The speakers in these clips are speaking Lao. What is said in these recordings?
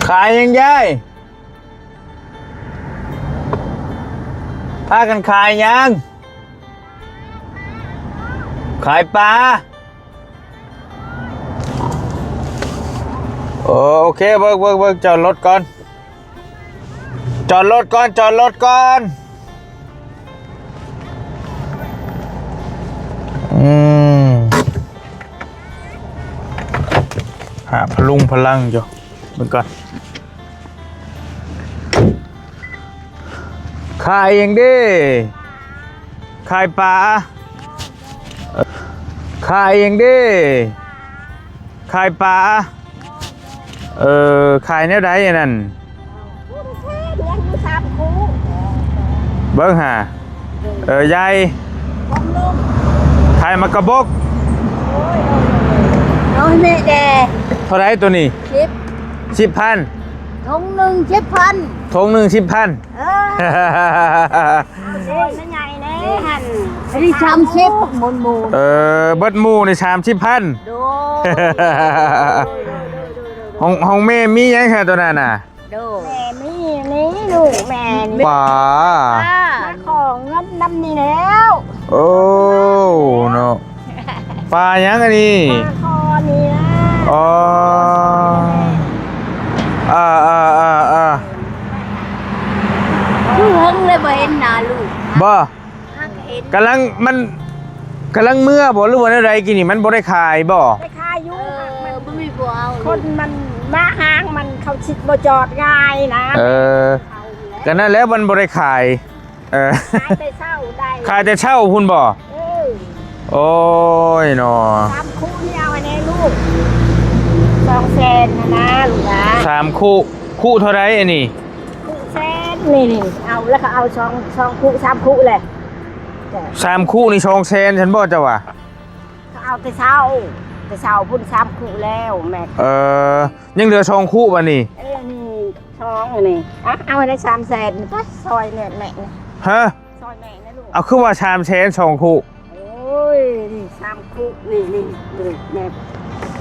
ຂາຍຫຍັງຍາຍ? ພາກັນຂາຍຫຍັງ? ຂາຍປາ. ໂອເຄ ເບິ່ງ ເບິ່ງ ເບິ່ງ ຈອດລົດກ່ອນ ຈອດລົດກ່ອນ ຈອດລົດກ່ອນ. ອືມ ຫາພະລຸງພະລັງຢູ່ ເບິ່ງກ່ອນ. ຂາຍຫຍັງເດ້? ຂາຍປາ. ຂາຍຫຍັງເດ້? ຂາຍປາ. ເອີ ຂາຍແນວໃດອັນນັ້ນ? ເບິ່ງຫາ. ເອີ ໃຫຍ່. ຂາຍໝາກກະບົກ. ໂອ້ຍ ໂອ້ຍ ໂອ້ຍ ໂອ້ຍ ໂອ້ຍແມ່ແດ່. ເທົ່າໃດໂຕນີ້? ສິບ ສິບພັນ. ຖົງໜຶ່ງສິບພັນ. ຖົງໜຶ່ງສິບພັນ. ເອີ ເອົາເດ້ ໃຫຍ່ແດ່ຫັ້ນ. ອັນນີ້ສາມສິບ ໝູນໆ. ເອີ ເບິດໝູ່ນີ້ສາມສິບພັນ. ໂດຍ ຂອງ ຂອງແມ່ມີຫຍັງແທ້ໂຕນັ້ນນະ? ໂດຍ ແມ່ມີນີ້ລູກແມ່ນີ້. ປາ ມາຂໍເງິນນຳນີ້ແລ້ວ. ໂອ້ ເນາະ. ປາຫຍັງອັນນີ້? ປາຄໍນີ້ນະ. ອໍ ເອີ ເອີ ເອີ ເອີ ຄືເຫິງເລີຍບໍ່ເຫັນໜ້າລູກ. ບໍ່ ຫາກເຫັນ ກຳລັງ ມັນກຳລັງເມືອບໍ່ ຫຼືວ່າແນວໃດ? ກີ້ນີ້ມັນບໍ່ໄດ້ຂາຍບໍ່? ໄດ້ຂາຍຢູ່ ເອີ ມັນບໍ່ມີຜູ້ເອົາ. ຄົນມັນມາຫາງມັນ ເຂົາຊິບໍ່ຈອດງ່າຍນະ. ເອີ ກະນັ້ນແຫຼະ ມັນບໍ່ໄດ້ຂາຍ. ເອີ ຂາຍແຕ່ເຊົ້າໄດ້ ຂາຍແຕ່ເຊົ້າພຸ້ນບໍ່? ເອີ ໂອ້ຍເນາະ. ສາມຄູ່ນີ້ເອົາໃຫ້ແດ່ລູກ ສອງແສນຫັ້ນນະລູກຫຼາ. ສາມຄູ່ ຄູ່ເທົ່າໃດອັນນີ້? ຄູ່ແສນນີ້ ນີ້ ເອົາແລ້ວກໍເອົາສອງ ສອງຄູ່ ສາມຄູ່ແຫຼະ. ສາມຄູ່ນີ້ສອງແສນຊັ້ນບໍ່ເຈົ້າວ່າ? ເຂົາເອົາແຕ່ເຊົ້າ ແຕ່ເຊົ້າພຸ້ນ ສາມຄູ່ແລ້ວແມ່. ເອີ ຍັງເຫຼືອສອງຄູ່ບັດນີ້. ເອີ ນີ້ສອງອັນນີ້ ອ່ະ ເອົາໃຫ້ໄດ້ສາມແສນ ໄປຊ່ອຍແມ່ ແມ່. ຮະ? ຊ່ອຍແມ່ນະລູກ. ເອົາ ຄືວ່າສາມແສນສອງຄູ່? ໂອ້ຍ ນີ້ສາມຄູ່ ນີ້ ນີ້ ນີ້ແມ່.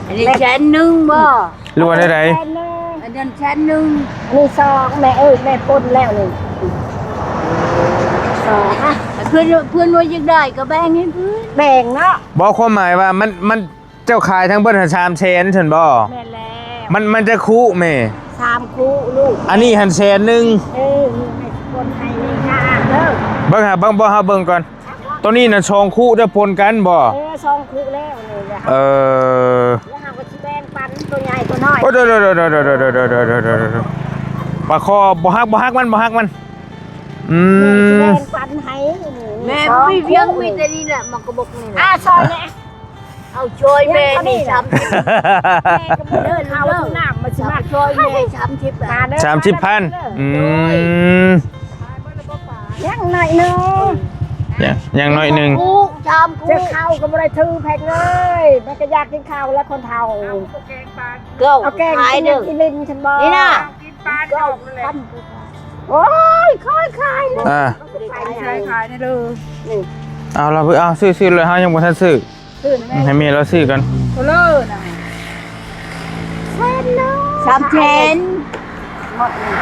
ອັນນີ້ແສນໜຶ່ງບໍ່ ຫຼືວ່າແນວໃດ? ອັນນັ້ນແສນໜຶ່ງ. ອັນນີ້ສອງແມ່ເອີຍ ແມ່ປົນແລ້ວນີ້ ສອງ. ອ່ະ ເພິ່ນ ເພິ່ນວ່າຢາກໄດ້ກໍແບ່ງໃຫ້ເພິ່ນ ແບ່ງເນາະ. ບໍ່ ຄວາມໝາຍວ່າມັນ ມັນ ເຈົ້າຂາຍທັງເບິດຫັ້ນສາມແສນຊັ້ນບໍ່? ແມ່ນແລ້ວ. ມັນ ມັນຈັກຄູ່ແມ່? ສາມຄູ່ລູກ. ອັນນີ້ຫັ້ນແສນໜຶ່ງ. ເອີ ນີ້ແມ່ຊິປົນໃຫ້ນີ້ຄ່າເດີ. ເບິ່ງຫາ ເບິ່ງ ບໍ່ ເຮົາເບິ່ງກ່ອນ. ໂຕນີ້ນະສອງຄູ່ເດີ ປົນກັນບໍ່? ເອີ ສອງຄູ່ແລ້ວນີ້ແຫຼະ. ເອີ ແລ້ວເຮົາກໍຊິແບ່ງປັນໂຕໃຫຍ່ໂຕນ້ອຍ. ໂອ້ ໂດຍໆ ປາຄໍ ບໍ່ຫັກ ບໍ່ຫັກມັນ ບໍ່ຫັກມັນ. ອືມ ແມ່ຊິແບ່ງປັນໃຫ້ນີ້. ແມ່ບໍ່ມີວຽງ ມີແຕ່ນີ້ແຫຼະ ໝາກກະບົກນີ້ແຫຼະ. ອ່າ ຊ່ອຍແດ່. ເອົາຊ່ອຍແມ່ນີ້ສາມສິບ. ແມ່ກໍບໍ່ໄດ້ເຂົ້ານ້ຳມາຊິມາຊ່ອຍແມ່ສາມສິບ. ມາເດີ ສາມສິບພັນ. ອືມ ຍັງໜ້ອຍໜຶ່ງ ຍັງ ຍັງໜ້ອຍໜຶ່ງ. ສາມຄູ່ ສາມຄູ່ ຈະເຂົ້າກໍບໍ່ໄດ້ຖືແພກເອີຍ. ແມ່ກໍຢາກກິນເຂົ້າແລ້ວຄົນເຖົ້າ. ເອົາແກງປາ ເອົາແກງກິນ ກິນຫຼິ້ນຊັ້ນບໍ່? ນີ້ນະ ກິນປາດອກແຫຼະ. ໂອ້ຍ ຄ່ອຍຂາຍເດີ. ອ່າ ຂາຍ ຂາຍ ຂາຍເດີ. ນີ້ ເອົາລະ ເອົາ ຊື້ ຊື້ເລີຍ ເຮົາຍັງບໍ່ທັນຊື້. ໃຫ້ແມ່ລາວຊື້ກ່ອນ. ໂຕເລີນະ ແສນໜຶ່ງ ສາມແສນ. ໝົດນີ້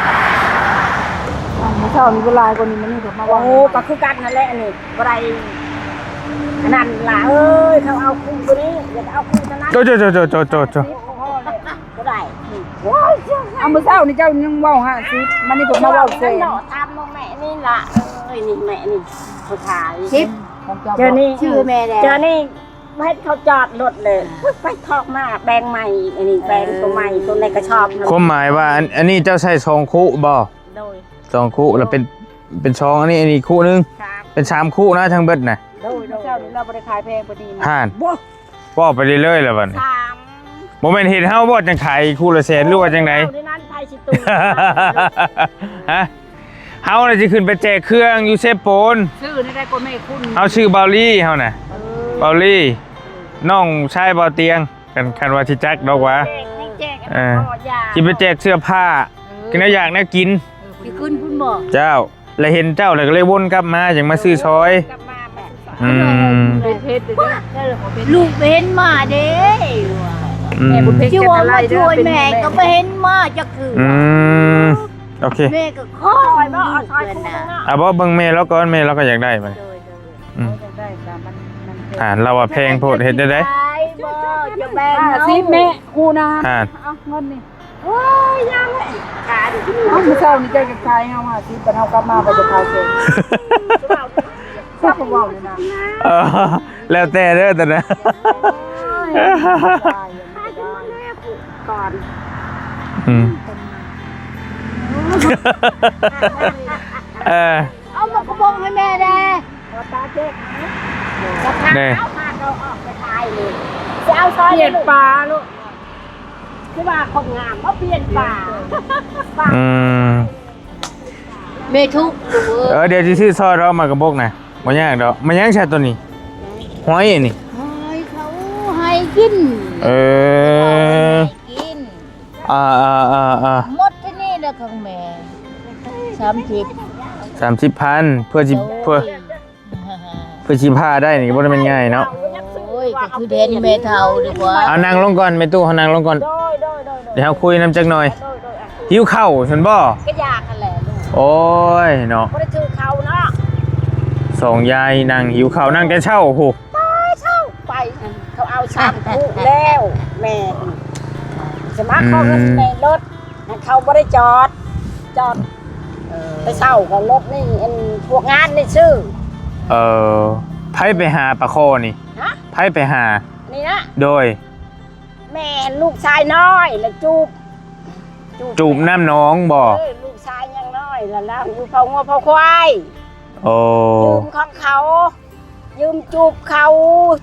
ມື້ເຊົ້ານີ້ກໍຫຼາຍກວ່ານີ້ ມື້ນີ້ກໍມາເວົ້າ. ໂອ້ ກໍຄືກັນຫັ້ນແຫຼະ ອັນນີ້ບໍ່ໄດ້ ອັນນັ້ນຫຼາເອີຍ. ເຂົາເອົາຄູ່ໂຕນີ້ ຢາກເອົາຄູ່ໂຕນັ້ນ. ໂຕ ໂຕ ໂຕ ບໍ່ໄດ້. ໂອ້ຍ ເອົາ ມື້ເຊົ້ານີ້ເຈົ້າຍັງເວົ້າຫ້າສິບ ມື້ນີ້ກໍມາເວົ້າແສນ. ຖາມນ້ອງແມ່ນີ້ລະເອີຍ ນີ້ແມ່ນີ້ ຜູ້ຊາຍ ສິບ ຂອງເຈົ້າ. ເຈົ້ານີ້ ຊື່ແມ່ແດ່ ເຈົ້ານີ້ ເຮັດເຂົາຈອດລົດເລີຍ. ໄປຖອກມາແບ່ງໃໝ່ອີກ. ອັນນີ້ແບ່ງໂຕໃໝ່ ເອີ ໂຕໃນກະສອບ. ຄວາມໝາຍວ່າ ອັນ ອັນນີ້ເຈົ້າໃສ່ສອງຄູ່ບໍ່? ໂດຍ ສອງຄູ່ ແລ້ວເປັນ ເປັນສອງ. ອັນນີ້ ອັນນີ້ຄູ່ໜຶ່ງ ສາມ ເປັນສາມຄູ່ນະ ທັງເບິດນະ. ໂດຍ ໂດຍ ເຈົ້ານີ້ລາວບໍ່ໄດ້ຂາຍແພງປານນີ້. ຫັ້ນ ບໍ່ ເວົ້າໄປເລື້ອຍໆ ແລ້ວບັດນີ້. ສາມ ບໍ່ແມ່ນເຫັນເຮົາບໍ່ ຈັ່ງຂາຍຄູ່ລະແສນ ຫຼືວ່າຈັ່ງໃດ? ເອົາເດ້ນັ້ນ ໃຜຊິຕູ້ ຮະ? ເຮົານະຊິຂຶ້ນໄປແຈກເຄື່ອງຢູ່ເຊໂປນ. ຊື່ນີ້ໄດ້ກໍແມ່ຄຸນ ເຮົາຊື່ເບົາລີ ເຮົານະ ເອີ ເບົາລີ ນ້ອງຊາຍເບົາຕຽງ. ຄັນ ຄັນວ່າຊິຈັກດອກຫວາ ແຈກ ແຈກ ເອີ ຊິໄປແຈກເສື້ອຜ້າ ເອີ ກິນແນວຢາກແນວກິນ. ຊິຂຶ້ນພຸ້ນບໍ່? ເຈົ້າ ແລ້ວເຫັນເຈົ້າແລ້ວກໍເລີຍວົນກັບມາ ຈັ່ງມາຊື້ຊອຍ. ກັບມາ ມາຊື້ຊອຍ. ອືມ ເປັນເຮັດເດ້ ລູກເຫັນໝາເດ້. ອືມ ແມ່ບຸນເພັງ ຊິວ່າມາຊ່ວຍແມ່ກໍບໍ່ເຫັນມາຈັກເທື່ອ. ອືມ ໂອເຄ ແມ່ກໍຄອຍຢູ່ເຮືອນນະ. ເອົາບໍ່ ເບິ່ງແມ່ລາວກ່ອນ ແມ່ລາວກໍຢາກໄດ້ບັດນີ້. ໂດຍ ໂດຍ ອືມ ຢາກໄດ້ກໍມັນ ມັນແພງ ອ່າ ລາວວ່າແພງໂພດ ເຮັດໄດ້ໃດ? ບໍ່ ຈະແບ່ງ ຫ້າສິບ ເອົາ ແມ່ ຄູນະ ອ່າ ເອົາເງິນນີ້. ໂອ້ຍ ຍັງເລີຍ ຂາຍ ເອົາ ມື້ເຊົ້ານີ້ເຈົ້າຈະຂາຍເຮົາຫ້າສິບ ບັດເຮົາກັບມາກໍຈະຂາຍແສນ ເຈົ້າກໍເວົ້ານີ້ນະ. ເອີ ແລ້ວແຕ່ເດີຕອນນັ້ນ. ໂອ້ຍ ຂາຍຢູ່ແລ້ວກ່ອນ ອືມ ເອີ ເອົາໝາກກະບົກໃຫ້ແມ່ແດ່. ແດ່ ເອົາ ພາເຂົາອອກໄປຂາຍເລີຍ ຊິເອົາຊອຍ ປ່ຽນປາລູກ. ຄືວ່າຄົນງາມບໍ່ປ່ຽນປາ ອືມ ແມ່ທຸກ ເອີ ດຽວຊິຊື້ຊອຍດອກ ໝາກກະບົກນະ ບໍ່ຍາກດອກ. ມາຫຍັງຊະໂຕນີ້? ຫອຍອັນນີ້ ຫອຍເຂົາໃຫ້ກິນ. ເອີ ໃຫ້ກິນ ອ່າໆໆໆ ໝົດເທົ່ານີ້ແຫຼະຂອງແມ່ ສາມສິບ ສາມສິບພັນ ເພື່ອຊິ ໂດຍ ເພື່ອ ເພື່ອຊິພາໄດ້ນີ້ບໍ່ໄດ້ແມ່ນງ່າຍເນາະ. ໂອ້ຍ ກໍຄືແດນແມ່ເຖົ້າດີກວ່າ. ເອົານັ່ງລົງກ່ອນ ແມ່ຕູ້ ເຮົານັ່ງລົງກ່ອນ. ໂດຍ ໂດຍ ໂດຍ ໂດຍ ດຽວເຮົາຄຸຍນຳຈັກໜ່ອຍ. ໂດຍ ໂດຍ ຫິວເຂົ້າຊັ້ນບໍ່? ກໍຢາກຫັ້ນແຫຼະລູກ. ໂອ້ຍເນາະ ບໍ່ໄດ້ຖືເຂົ້າເນາະ. ສອງຍາຍນັ່ງຫິວເຂົ້າ ນັ່ງແຕ່ເຊົ້າພຸ້ນ. ຕາຍເຊົ້າໄປ ເຂົາເອົາສາມຄູ່ແລ້ວ ແມ່ ສະໝັກຂໍເງິນ ອືມ ແມ່ລົດ ເຂົາບໍ່ໄດ້ຈອດ ຈອດ ເອີ ໄປເຊົ່າກັບລົດນີ້ ອັນພວກງານນີ້ຊື້. ເອີ ໃຜໄປຫາປາຄໍນີ້? ຮະ? ໃຜໄປຫາ? ນີ້ນະ ໂດຍ ແມ່ລູກຊາຍນ້ອຍລະຈູບ ຈູບ ຈູບນ້ຳໜອງບໍ່? ເອີ ລູກຊາຍຍັງນ້ອຍລະລາວຢູ່ເຝົ້າງົວເຝົ້າຄວາຍ. ໂອ້ ຢືມຂອງເຂົາ ຢືມຈູບເຂົາ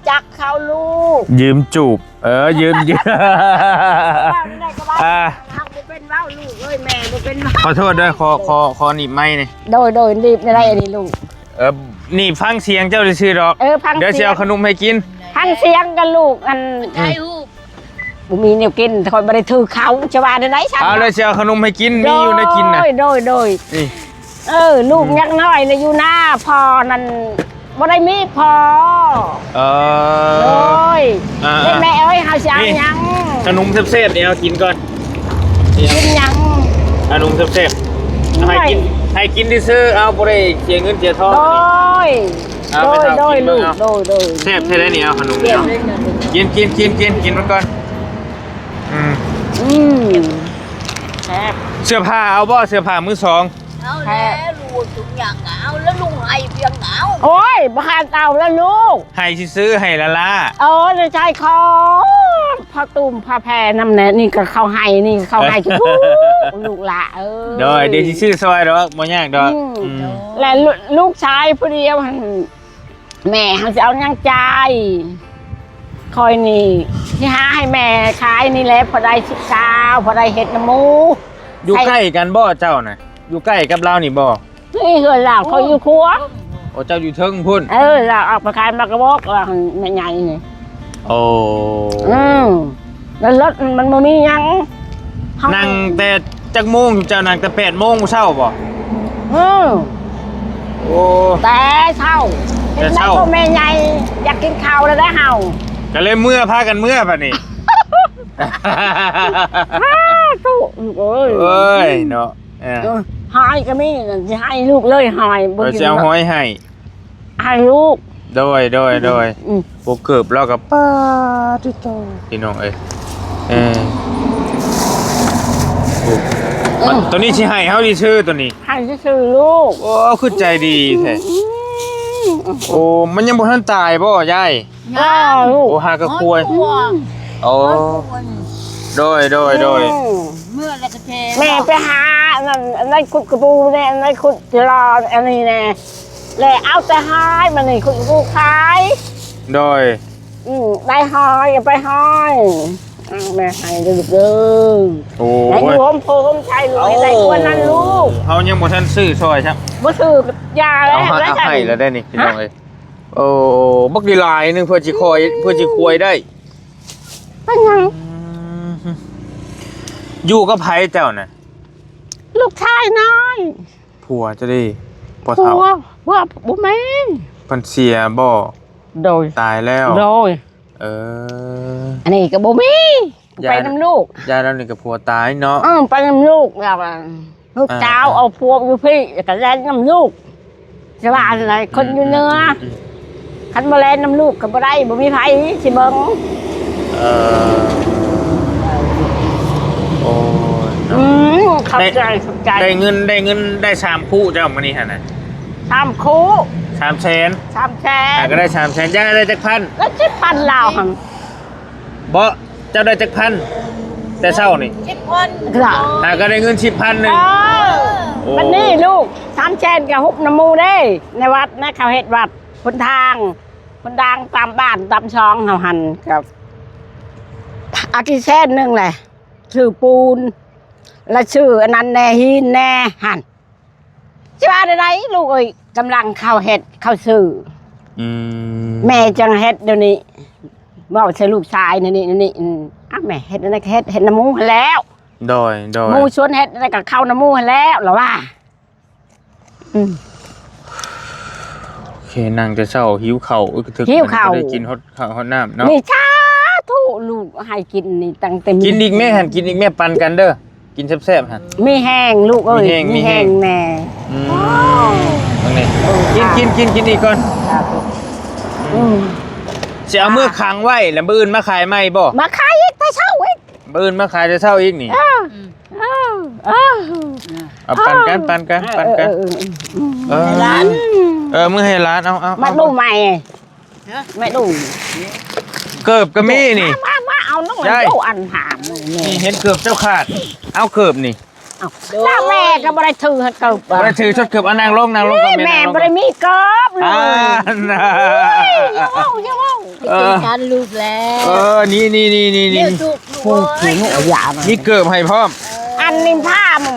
ຈັກເຂົາລູກ ຢືມຈູບ ເອີ ຢືມ ຢືມ ເວົ້າແນວໃດກໍເວົ້າ ອ່າ ເຮົາບໍ່ເປັນເວົ້າລູກເອີຍ ແມ່ບໍ່ເປັນເວົ້າ. ຂໍໂທດເດີ ຂໍ ຂໍ ຂໍໜີບໄມນີ້. ໂດຍ ໂດຍ ໜີບແນວໃດອັນນີ້ລູກ? ເອີ ໜີບຟັງສຽງເຈົ້າຊື່ໆດອກ. ເອີ ຟັງ ດຽວຊິເອົາຂະໜົມໃຫ້ກິນ. ຟັງສຽງກັນລູກ ອັນ ຖ່າຍຮູບ ບໍ່ມີແນວກິນ ຂ້ອຍບໍ່ໄດ້ຖືເຂົ້າ ຈະວ່າແນວໃດຊັ້ນ? ເອົາ ແລ້ວຊິເອົາຂະໜົມໃຫ້ກິນ ມີຢູ່ໃນກິນນະ. ໂດຍ ໂດຍ ນີ້ ເອີ ລູກ ອືມ ຍັງນ້ອຍລະຢູ່ນາ ພໍ່ນັ້ນບໍ່ໄດ້ມີພໍ່. ເອີ ໂດຍ ອ່າໆ ແມ່ເອີຍ ເຮົາຊິເອົາຫຍັງ? ຂະໜົມແຊບໆນີ້ເອົາກິນກ່ອນ. ກິນຫຍັງ? ຂະໜົມແຊບໆ ໃຫ້ກິນ ໃຫ້ກິນຊື່ໆ ເອົາ ບໍ່ໄດ້ເສຍເງິນເສຍທອງ. ໂດຍ ໂດຍ ໂດຍ ລູກ ໂດຍ ໂດຍ ແຊບແທ້ໃດນີ້. ເອົາຂະໜົມນີ້ ກິນ ກິນ ກິນ ກິນ ກິນມັນກ່ອນ. ອືມ ອືມ ແຊບ. ເສື້ອຜ້າເອົາບໍ່? ເສື້ອຜ້າມືສອງ. ເອົາແລ້ວລູກ ທຸກຢ່າງກໍເອົາແລ້ວ ລຸງໃຫ້ພຽງເອົາ. ໂອ້ຍ ບໍ່ທັນເອົາແລ້ວລູກ ໃຫ້ຊື່ໆ ໃຫ້ລ້າໆ. ເອີ ໃນໃຈຄໍ ຜ້າຕຸ້ມຜ້າແຜ່ນຳແນ່ ນີ້ກໍເຂົາໃຫ້ ນີ້ເຂົາໃຫ້ທຸກໆ ລູກຫຼ້າເອີຍ. ໂດຍ ດຽວຊິຊື້ຊ່ອຍດອກ ບໍ່ຍາກດອກ. ອືມ ອືມ ແລະ ລູກຊາຍຜູ້ດຽວຫັ້ນ ແມ່ເຮົາຊິເອົາຫຍັງຈ່າຍ? ຂ້ອຍນີ້ຊິຫາໃຫ້ແມ່ຂາຍນີ້ແຫຼະ ພໍໄດ້ສິບຊາວ ພໍໄດ້ເຮັດນຳໝູ່. ຢູ່ໃກ້ກັນບໍ່ເຈົ້ານະ? ຢູ່ໃກ້ກັບລາວນີ້ບໍ່? ນີ້ເຮືອນລາວ ຂ້ອຍຢູ່ຄົວ. ໂອ້ ເຈົ້າຢູ່ເທິງພຸ້ນ. ເອີ ລາວອອກໄປຂາຍໝາກກະບອກ ລາວຫັ້ນແມ່ໃຫຍ່ນີ້. ໂອ້ ອືມ ແລ້ວລົດມັນບໍ່ມີຫຍັງ. ເຮົານັ່ງແຕ່ຈັກໂມງ? ເຈົ້ານັ່ງແຕ່ແປດໂມງເຊົ້າບໍ່? ອືມ ໂອ້ ແຕ່ເຊົ້າ. ແຕ່ເຊົ້າ ເຮັດໄດ້ບໍ່ແມ່ໃຫຍ່ ຢາກກິນເຂົ້າແລ້ວເດ້ເຮົາ ກໍເລີຍເມືອ ພາກັນເມືອບັດນີ້. ສາທຸ ເອີຍ ເອີຍເນາະ. ເອີ ເອີ ຫອຍກໍມີ ຊິໃຫ້ລູກເລີຍ ຫອຍບໍ່ກິນ ເອີ ຊິເອົາຫອຍໃຫ້ ໃຫ້ລູກ. ໂດຍ ໂດຍ ໂດຍ ອືມ ໂອ້ ເກີບລາວກໍ ປາດຕິໂຕ ພີ່ນ້ອງເອີຍ. ເອີ ໂອ້ ເອີ ໂຕນີ້ຊິໃຫ້ເຮົາຊື່ໆ ໂຕນີ້ ໃຫ້ຊື່ໆ ລູກ. ໂອ້ ຄືໃຈດີແທ້. ອືມ ໂອ້ ມັນຍັງບໍ່ທັນຕາຍບໍ່ຍາຍ? ຍັງ ໂອ້ ຫາກະຄວາຍ. ໂອ້ ໂດຍ ໂດຍ ໂດຍ ອືມ ເມື່ອແລ້ວກໍແທ້ ແມ່ໄປຫາອັນນັ້ນ ອັນນັ້ນຂຸດກະປູແດ່ ອັນນັ້ນຂຸດຈະລອ ອັນນີ້ແດ່ ແລ້ວເອົາແຕ່ຫອຍມານີ້ ຂຸດກະປູຂາຍ. ໂດຍ ອືມ ໄດ້ຫອຍກໍໄປຫອຍ. ອືມ ແມ່ໃຫ້ເດີລູກເດີ. ໂອ້ຍ ໃຫ້ຢູ່ຮົ່ມໂພຮົ່ມໄຊລູກ ໃຫ້ໄດ້ກວ່ານັ້ນລູກ. ເຮົາຍັງບໍ່ທັນຊື້ຊ່ອຍຊ້ຳ ບໍ່ຊື້ຢາແລ້ວ ເອົາໃຫ້ແລ້ວໄດ້ນີ້ ພີ່ນ້ອງເອີຍ. ໂອ້ ບັກຫຼາຍໜຶ່ງ ເພື່ອຊິຄອຍ ເພື່ອຊິຄວາຍໄດ້. ເປັນຫຍັງ? ອືມ ຢູ່ກັບໃຜເຈົ້ານະ? ລູກຊາຍນ້ອຍ. ຜົວເຈົ້າເດ? ພໍ່ເຖົ້າ. ຜົວ ຜົວບໍ່ມີ. ເພິ່ນເສຍບໍ່? ໂດຍ ຕາຍແລ້ວ. ໂດຍ ເອີ ອັນນີ້ກໍບໍ່ມີ. ຢາຍ ໄປນຳລູກ ຢາຍລາວນີ້ກໍຜົວຕາຍເນາະ. ເອີ ໄປນຳລູກລາວ ລູກສາວ ອ່າ ເອົາຜົວຢູ່ພີ້ ແລ້ວກໍແລ່ນນຳລູກ. ຊິວ່າຈັ່ງໃດ ອືມ ຄົນຢູ່ເໜືອ ອືມ ຄັນບໍ່ແລ່ນນຳລູກກໍບໍ່ໄດ້ ບໍ່ມີໃຜຊິເບິ່ງ. ເອີ ໂອ້ຍ ອືມ ເນາະ ຂອບໃຈ ໄດ້ ຂອບໃຈ ໄດ້ເງິນ ໄດ້ເງິນ ໄດ້ສາມຄູ່ເຈົ້າມື້ນີ້ຫັ້ນນະ. ສາມຄູ່ ສາມແສນ ສາມແສນ ຫາກໍໄດ້ສາມແສນ. ຢາຍໄດ້ຈັກພັນ? ກໍເຈັດພັນລາວຫັ້ນ. ບໍ່ ເຈົ້າໄດ້ຈັກພັນແຕ່ເຊົ້ານີ້? ສິບພັນ ກໍໄດ້ ຫາກໍໄດ້ເງິນສິບພັນໜຶ່ງ. ເອີ ໂອ້ ບັດນີ້ລູກ ສາມແສນກໍຮຸບນຳໝູ່ເດ້ ໃນວັດນະ ເຂົາເຮັດວັດ ຫົນທາງ ຫົນທາງຕາມບ້ານຕາມຊ່ອງເຮົາຫັ້ນ ກໍອາທິດແສນໜຶ່ງແຫຼະ ຊື້ປູນ ແລະ ຊື້ອັນນັ້ນແດ່ ຫີນແດ່ຫັ້ນ. ຊິວ່າແນວໃດລູກເອີຍ ກຳລັງເຂົາເຮັດເຂົາຊື້. ອືມ ແມ່ຈັ່ງເຮັດດຽວນີ້ ເວົ້າໃສ່ລູກຊາຍແນວນີ້ ແນວນີ້. ອືມ ອ້າວ ແມ່ເຮັດອັນໃດກໍເຮັດ ເຮັດນຳໝູ່ຫັ້ນແລ້ວ. ໂດຍ ໂດຍ ໝູ່ຊວນເຮັດອັນໃດກໍເຂົ້ານຳໝູ່ຫັ້ນແລ້ວ ລາວວ່າ. ອືມ ໂອເຄ ນັ່ງແຕ່ເຊົ້າຫິວເຂົ້າ ອຶກກະທຶກ ຫິວເຂົ້າ ໄດ້ກິນຮອດເຂົ້າຮອດນ້ຳເນາະ. ນີ້ສາທຸ ລູກໃຫ້ກິນນີ້ຕັ້ງແຕ່ ກິນອີກແມ່ຫັ້ນ ກິນອີກແມ່ ປັນກັນເດີ. ກິນແຊບໆຫັ້ນ ມີແຮງລູກເອີຍ ມີແຮງ ມີແຮງ ມີແຮງແດ່. ອືມ ເບິ່ງນີ້ ເອີ ກິນ ກິນ ກິນ ກິນອີກກ່ອນ. ອືມ ຊິເອົາເມືອຂັງໄວ້ ແລ້ວມື້ອື່ນມາຂາຍໃໝ່ບໍ່? ມາຂາຍອີກແຕ່ເຊົ້າອີກ ມື້ອື່ນມາຂາຍແຕ່ເຊົ້າອີກນີ້. ເອີ ເອີ ເອີ ເອົາ ປັນກັນ ປັນກັນ ເອີ ປັນກັນ. ເອີ ເອີ ເອີ ເອີ ມື້ໃຫ້ຫຼານ ເອົາ ເອົາ ມາດູໃໝ່ ຮະ ແມ່ດູ ເກີບກໍມີນີ້. ມາ ມາ ມາເອົານ້ອງ ຍາຍ ໂອ້ ອັນຖາມນີ້ ນີ້ເຫັນເກີບເຈົ້າຂາດ ເອົາເກີບນີ້. ເອົ້າ ແລ້ວແມ່ກໍບໍ່ໄດ້ຖືໃຫ້ເກີບ ບໍ່ໄດ້ຖືຊົດເກີບ. ເອົານັ່ງລົງ ນັ່ງລົງກ່ອນ ແມ່ ແມ່ ແມ່ບໍ່ໄດ້ມີເກີບເລີຍ. ອ່າ ເອີຍ ຢ່າເວົ້າ ຢ່າເວົ້າ ເອີ ເປັນການລູກແລ້ວ. ເອີ ນີ້ ນີ້ ນີ້ ນີ້ ນີ້ ລູກ ລູກ ຢ່ານະ ມີເກີບໃຫ້ພ້ອມ. ອັນນີ້ຜ້າມັນ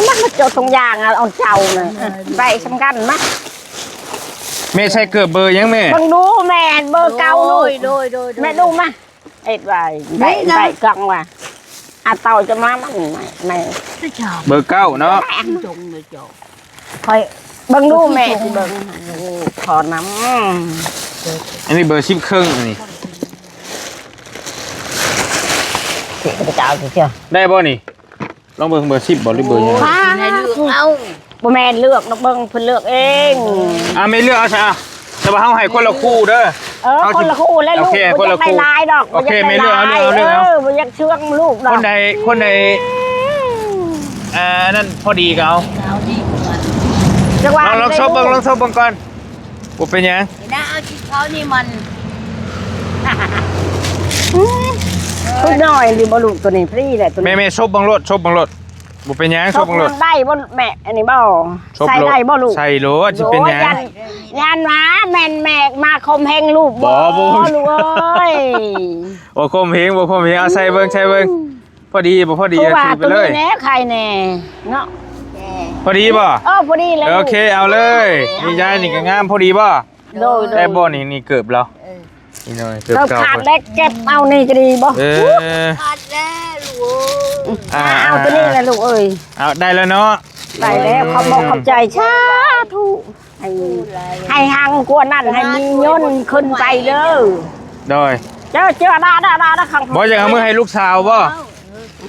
ມັນມາຈົດຕົງຢ່າງ ເອົາເຈົ້ານະ ໄປສຳຄັນມະ. ແມ່ໃສ່ເກີບເບີຫຍັງແມ່? ເບິ່ງດູແມ່ ເບີເກົ້າລູກ. ໂດຍ ໂດຍ ໂດຍ ໂດຍ ແມ່ດູມາ ເຮັດໄວ້ ໄດ້ ໄດ້ກັງວ່າ ອາ ເຕົ້າຈະມາ ມັນ ແມ່ ເບີເກົ້າເນາະ. ຂ້ອຍເບິ່ງດູແມ່ຊິເບິ່ງ ຂໍນຳ. ອັນນີ້ເບີສິບເຄິ່ງ ອັນນີ້ ເຈົ້າ ໄດ້ບໍ່ນີ້? ລອງເບິ່ງເບີສິບບໍ່ ຫຼືເບີຫຍັງ? ໃຫ້ເລືອກເອົາ. ບໍ່ແມ່ນເລືອກດອກ ເບິ່ງເພິ່ນເລືອກເອງ. ອ່າ ແມ່ເລືອກເອົາຊະ. ແຕ່ວ່າເຮົາໃຫ້ຄົນລະຄູ່ເດີ. ເອີ ຄົນລະຄູ່ແຫຼະລູກ. ໂອເຄ ຄົນລະຄູ່ ບໍ່ຢາກໄດ້ຫຼາຍດອກ. ໂອເຄ ແມ່ເລືອກເອົາ ເລືອກເອົາ ເອີ ບໍ່ຢາກເຊື່ອງລູກດອກ. ຄົນໃດ ຄົນໃດ ອ່າ ອັນນັ້ນພໍດີກໍເອົາ. ຈັກວ່າ ລອງ ລອງຊົບເບິ່ງ ລອງຊົບເບິ່ງກ່ອນ. ບໍ່ເປັນຫຍັງ ນີ້ນະ ເອົາທີ່ເຂົານີ້ມັນ ອືມ ຄືນ້ອຍນີ້ບໍ່ລູກ ໂຕນີ້ ພຣີແຫຼະໂຕນີ້. ແມ່ໆ ຊົບເບິ່ງໂລດ ຊົບເບິ່ງໂລດ ບໍ່ເປັນຫຍັງ ຊົບເບິ່ງໂລດ. ໄດ້ບໍ່ແມ່ ອັນນີ້ບໍ່ ໃສ່ໄດ້ບໍ່ລູກ? ໃສ່ໂລດ ຊິເປັນຫຍັງ? ໂອ້ຍ ຢ້ານ ຢ້ານວ່າແມ່ນແມ່ມາຂົ່ມເຫງລູກບໍ່? ບໍ່ ບໍ່ລູກເອີຍ. ບໍ່ຂົ່ມເຫງ ບໍ່ຂົ່ມເຫງ ເອົາໃສ່ເບິ່ງ ໃສ່ເບິ່ງ. ພໍດີບໍ່ພໍດີ ຄືວ່າ ຖືໄປເລີຍ ໂຕນີ້ແນ່ ໄຂ່ແນ່ເນາະ. ພໍດີບໍ່? ເອີ ພໍດີເລີຍ. ໂອເຄ ເອົາເລີຍ. ນີ້ ຍາຍນີ້ກໍງາມ ພໍດີບໍ່? ໂດຍ ໂດຍ ໄດ້ບໍ່ນີ້? ນີ້ເກີບລາວ. ເອີ ນີ້ໜ້ອຍ ເກີບເກົ່າ ເກີບຂາດແລ້ວເກັບເອົານີ້ກໍດີບໍ່? ເອີ ຂາດແລ້ວລູກເອີຍ. ອ່າ ເອົາໂຕນີ້ແຫຼະລູກເອີຍ. ເອົາ ໄດ້ແລ້ວເນາະ ໄດ້ແລ້ວ. ຂອບອົກຂອບໃຈ ສາທຸ. ໃຫ້ ໃຫ້ຮັ່ງກວ່ານັ້ນ ໃຫ້ມີເງິນຂຶ້ນໄປເດີ. ໂດຍ ເຈົ້າ ເຈົ້າ ດາ ດາ ດາ ດາ ຄັງ ບໍ່ຢາກເອົາມືໃຫ້ລູກສາວບໍ່?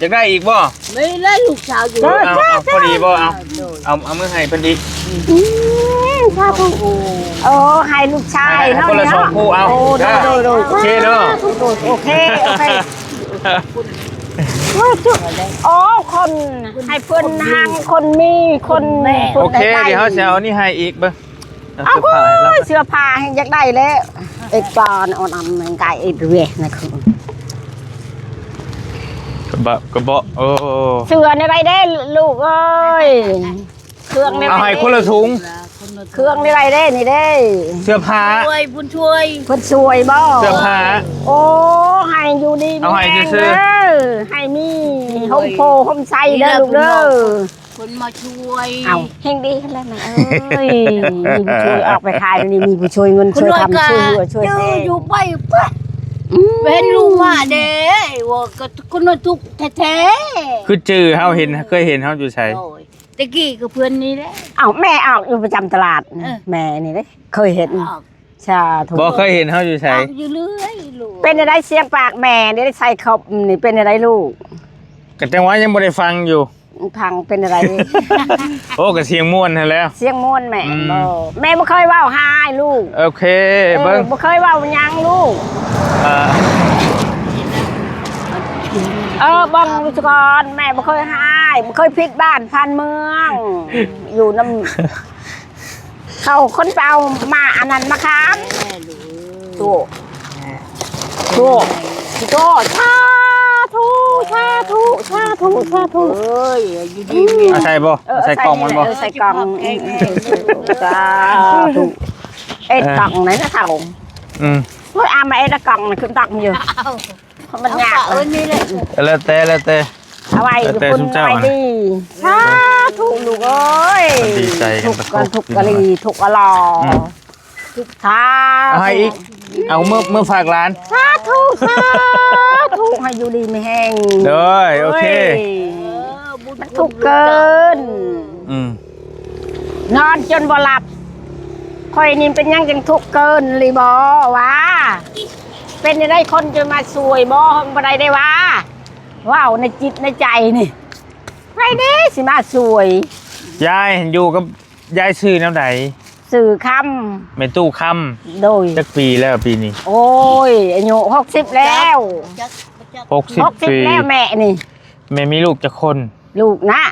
ຢາກໄດ້ອີກບໍ່? ມີແລ້ວລູກສາວຢູ່. ເອີ ເອົາ ເອົາ ພໍດີບໍ່? ເອົາ ເອົາ ເອົາມືໃຫ້ເພິ່ນອີກ. ອືມ ສາທຸ. ໂອ້ ໃຫ້ລູກຊາຍເນາະ ໃຫ້ຄົນລະສອງຄູ່ເອົາ. ໂອ້ ໂດຍ ໂດຍ ໂດຍ ໂອເຄເນາະ. ໂອເຄ ໂອເຄ. ໂອ້ ຄົນໃຫ້ເພິ່ນຮັ່ງ ຄົນມີ ຄົນ ໂອເຄ ດຽວເຮົາຊິເອົານີ້ໃຫ້ອີກເບິ່ງ. ເອົາ ເອົາ ເສື້ອຜ້າໃຫ້ຢາກໄດ້ແລ້ວ. ເອັດກ່ອນ ເອົານຳໄກ່ເອັດເວນະ ຄືກະບະ ກະເບາະ. ໂອ້ ເສື້ອໃນໃດເດ້ລູກເອີຍ? ເຄື່ອງໃນໃດ ເອົາໃຫ້ຄົນລະຖົງ. ເຄື່ອງໃນໃດເດ້ ນີ້ເດ້ ເສື້ອຜ້າ. ຊ່ວຍ ບຸນຊ່ວຍ ເພິ່ນຊ່ວຍບໍ່? ເສື້ອຜ້າ. ໂອ້ ໃຫ້ຢູ່ດີມີແຮງເດີ ໃຫ້ມີຮົ່ມໂພຮົ່ມໄຊເດີລູກເດີ. ຄົນມາຊ່ວຍ. ເອົ້າ ແຮງດີຫັ້ນແຫຼະນາງເອີຍ. ມີຜູ້ຊ່ວຍອອກໄປຂາຍ ດຽວນີ້ມີຜູ້ຊ່ວຍເງິນ ຊ່ວຍຄຳ ຊ່ວຍເຮືອ ຊ່ວຍແຮງ. ຢູ່ໄປປະ ອືມ ເຫັນລູກມາເດ້ ວ່າກໍຄົນທຸກແທ້ໆ. ຄືຈື່ເຮົາເຫັນ ເຄີຍເຫັນເຮົາຢູ່ໃສ? ໂອ້ຍ ແຕ່ກີ້ກໍເພື່ອນນີ້ແຫຼະ. ເອົ້າ ແມ່ອອກຢູ່ປະຈຳຕະຫຼາດ. ເອີ ແມ່ນີ້ເດ້ ເຄີຍເຫັນ. ອອກ ສາທຸ ບໍ່ເຄີຍເຫັນເຮົາຢູ່ໃສ? ຢູ່ເລື້ອຍລູກ. ເປັນຈັ່ງໃດສຽງປາກແມ່ນີ້ ໄດ້ໃສ່ຄອບນີ້ ເປັນຈັ່ງໃດລູກ? ກໍຈັ່ງວ່າຍັງບໍ່ໄດ້ຟັງຢູ່. ຟັງເປັນຈັ່ງໃດ? ໂອ້ ກໍສຽງມ່ວນຫັ້ນແຫຼະ. ສຽງມ່ວນແມ່ ອືມ ບໍ່ ແມ່ບໍ່ເຄີຍເວົ້າຮ້າຍລູກ. ໂອເຄ ເອີ ເບິ່ງ ບໍ່ເຄີຍເວົ້າຫຍັງລູກ. ເອີ ເອີ ເບິ່ງດູສະກ່ອນ ແມ່ບໍ່ເຄີຍຮ້າຍ ບໍ່ເຄີຍຜິດບ້ານຜ່ານເມືອງ ຢູ່ນຳ ເຂົາຄົນເອົາມາອັນນັ້ນມາຂາມ. ໂຕ ໂຕ ໂຕ ສາທຸ ສາທຸ ສາທຸ ສາທຸ. ເອີຍ ຢູ່ດີມີແຮງ. ເອົາໃສ່ບໍ່? ເອີ ໃສ່ກ່ອງມັນບໍ່? ເອີ ໃສ່ກ່ອງ. ເອີ ເອີ ເອີ ສາທຸ. ເອັດກ່ອງໄດ້ນະເຖົ້າ. ອືມ ໂອ້ຍ ເອົາມາເອັດກ່ອງ ຂຶ້ນຕັກມັນຢູ່. ມັນຍາກ ເອີ ນີ້ແຫຼະ ແລ້ວແຕ່ ແລ້ວແຕ່ ເອົາໄວ້ຢູ່ພຸ້ນ ແລ້ວແຕ່ຊຸມເຈົ້າ ໄວ້ດີ. ສາທຸລູກເອີຍ ດີໃຈກັນ ທຸກກະລີ ທຸກກະລໍ. ອືມ ສາທຸ ເອົາໃຫ້ອີກ ເອົາເມືອ ເມືອຝາກຫຼານ. ສາທຸ ສາທຸ ໃຫ້ຢູ່ດີມີແຮງ. ໂດຍ ໂອເຄ ເອີຍ ມັນທຸກເກີນ. ອືມ ນອນຈົນບໍ່ຫຼັບ. ຂ້ອຍນີ້ເປັນຫຍັງຈັ່ງທຸກເກີນອີ່ຫຼີບໍ່ວະ? ເປັນຈັ່ງໃດຄົນຈະມາຊ່ວຍບໍ່? ບໍ່ໄດ້ໄດ້ວ່າ ເວົ້າໃນຈິດໃນໃຈນີ້ ໃຜເດ້ຊິມາຊ່ວຍ? ຍາຍຫັ້ນຢູ່ກັບ ຍາຍຊື່ແນວໃດ? ຊື່ຄຳ. ແມ່ຕູ້ຄຳ. ໂດຍ. ຈັກປີແລ້ວປີນີ້? ໂອ້ຍ ອາຍຸຫົກສິບແລ້ວ. ຫົກສິບ ຫົກສິບປີແລ້ວແມ່ນີ້. ແມ່ມີລູກຈັກຄົນ? ລູກນະ